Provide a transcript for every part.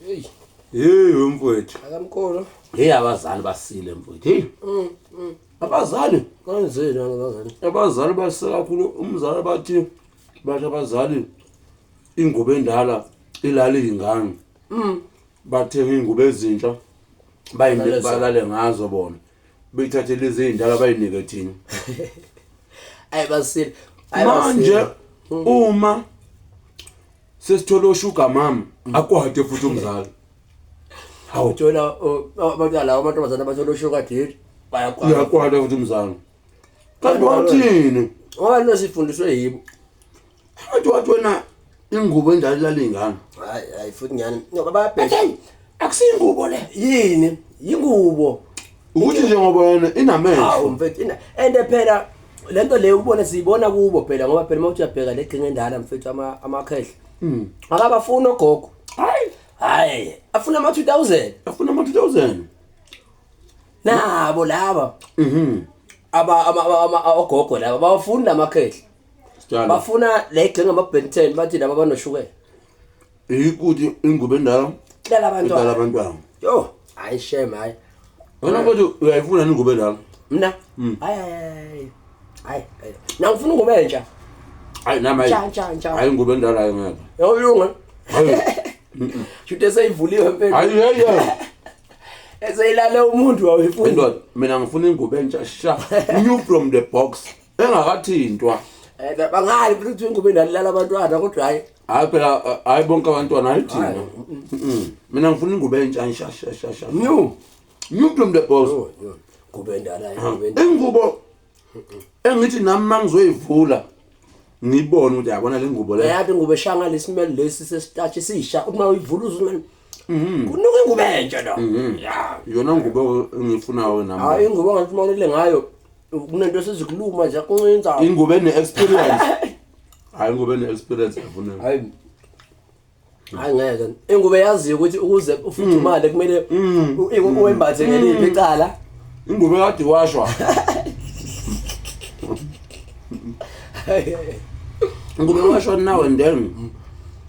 Hey, Hey mfowethu. Akamkhulu. Hey, abazali basile mfowethu. Hey. Abazali, Kwanzeni abazali? Abazali basile kakhulu. Umzali bathi abazali ingubo endala ilala izingane. Bathenga ingubo ezintsha. Bayinde Balale zona. Balale ngazo bona. Beyithathe lezi ezindala bayinike thina. Ayi basile. Ayi Manje basile. uma sesithola o-sugar mama akwade futhi umzali. Hawu. Uthola abantu laba amantombazana bathola o-sugar daddy. Bayakwata. Uyakwata futhi umzali. Kanti wathini? Ngoba lento sifundiswe yibo. Kanti wathi wena ingubo endala ilala ingane. Hayi hayi, futhi nyani. Ngoba bayabhesha. Hey, akusingubo le. Yini? Yingubo. Ukuthi nje ngoba wena Hawu inamehlo. mfethu ina and phela lento leyo ubone siyibona kubo phela, ngoba phela mawuthi uyabheka le genge endala mfethu, amakhehla. Akabafuni ogogo. Hayi, Hayi, afuna ama 2000. Afuna ama 2000. Nabo laba. Aba ama ogogo laba bawafuni lamakhehla. Sijalo. Bafuna le genge ama Ben 10, bathi laba banoshukela. Ikuthi ingubo endala Lala abantwana. idala abantwana. Yo, hayi shame, hayi. Wena kodwa uyayifuna ingubo endala? Mina? Hayi hayi. Hayi. Hayi. Na ngifuna ingubo entsha. Hayi nami hayi. Ntsha, ntsha, ntsha. Hayi, ingubo endala ayingeke. Yolunga. Hayi. Shute seyivuliwe mfethu. Hayi hey hey. Eseyilale umuntu awuyifuni. Indoda, mina ngifuna ingubo entsha sha. New from the box. Engakathintwa. Eh, bangali futhi ukuthi ingubo endala ilala abantwana, kodwa hayi. Hayi phela, hayi bonke abantwana, hayi thina. Mina ngifuna ingubo entsha sha sha sha sha. New. New from the box. Oh, yo. Ngubo endala, ingubo endala. Ingubo engithi nami mangizoyivula ngibone ukuthi yabona le ngubo le. Uyathi ingubo eshanga lesimele lesi sesitashi sisha, uma uyivula uzumane. Kunuka ingubo entsha lo. Ya. Yona ngubo engiyifunayo nami. Hayi, ingubo ngathi mawulele ngayo kunento esizikuluma nje kuncinza. Ingubo ene experience. Hayi, ingubo ene experience ngifuna. Hayi. Hayi ngeke. Ingubo yaziyo ukuthi ukuze ufudumale kumele uwembathe ngeliphi icala. Ingubo ekade iwashwa. Ingubo ewashwa now and then.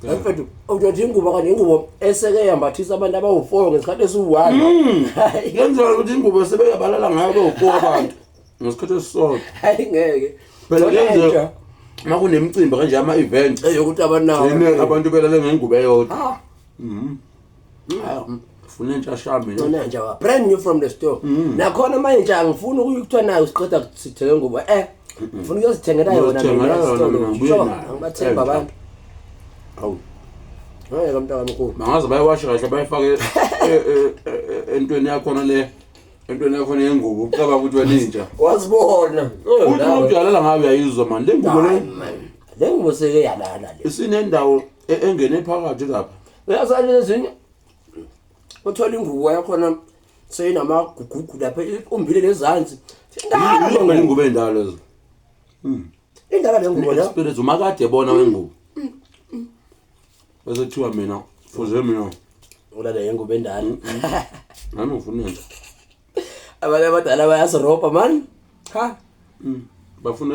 Mfethu, uthi ingubo kanje ingubo eseke yambathisa abantu abawu4 ngesikhathi esiwu1. Kenzeka ukuthi ingubo sebeyabalala ngayo bewu-four abantu ngesikhathi esisodwa. Hayi ngeke. Phela Thola kuyenzeka entsha. uma kunemicimbi kanje, ama-event, Eyokuthi abanawo. gcine abantu belale ngengubo eyodwa. Ah, Hayi, funa entsha sha mina. Yona nje wa brand new from the store. Nakhona manje angifuni ukuyikuthiwa nayo siqeda sithenge ingubo. Ngifuna ukuyozithengela yona Ngiyozithengela mina yona esitolo. mina, ngibuye Sure, nayo. angibathemba Entsha. abantu. Hawu. Hayi kamntaka mkhulu. Bangaze bayiwashe kahle, bayifake entweni yakhona le, entweni yakhona yengubo, ucabanga ukuthi wena intsha. Wazibona. Uthi umuntu uyalala ngayo uyayizwa mani le ngubo le. Man. Le ngubo seke yalala le. Isinendawo engene phakathi lapha. Uyazali ezinye. Uthola ingubo yakhona seyinamagugugu lapha iqumbile lezansi. Indala le Yini ngubo. ingubo endala lezo? Indala le ngubo la. Experience umakade ebona wengubo. Bese kuthiwa mina fuze mina Ulala ingubo endala. Nami ngifuna entsha. Abantu abadala bayasirobha man. Ha. Bafuna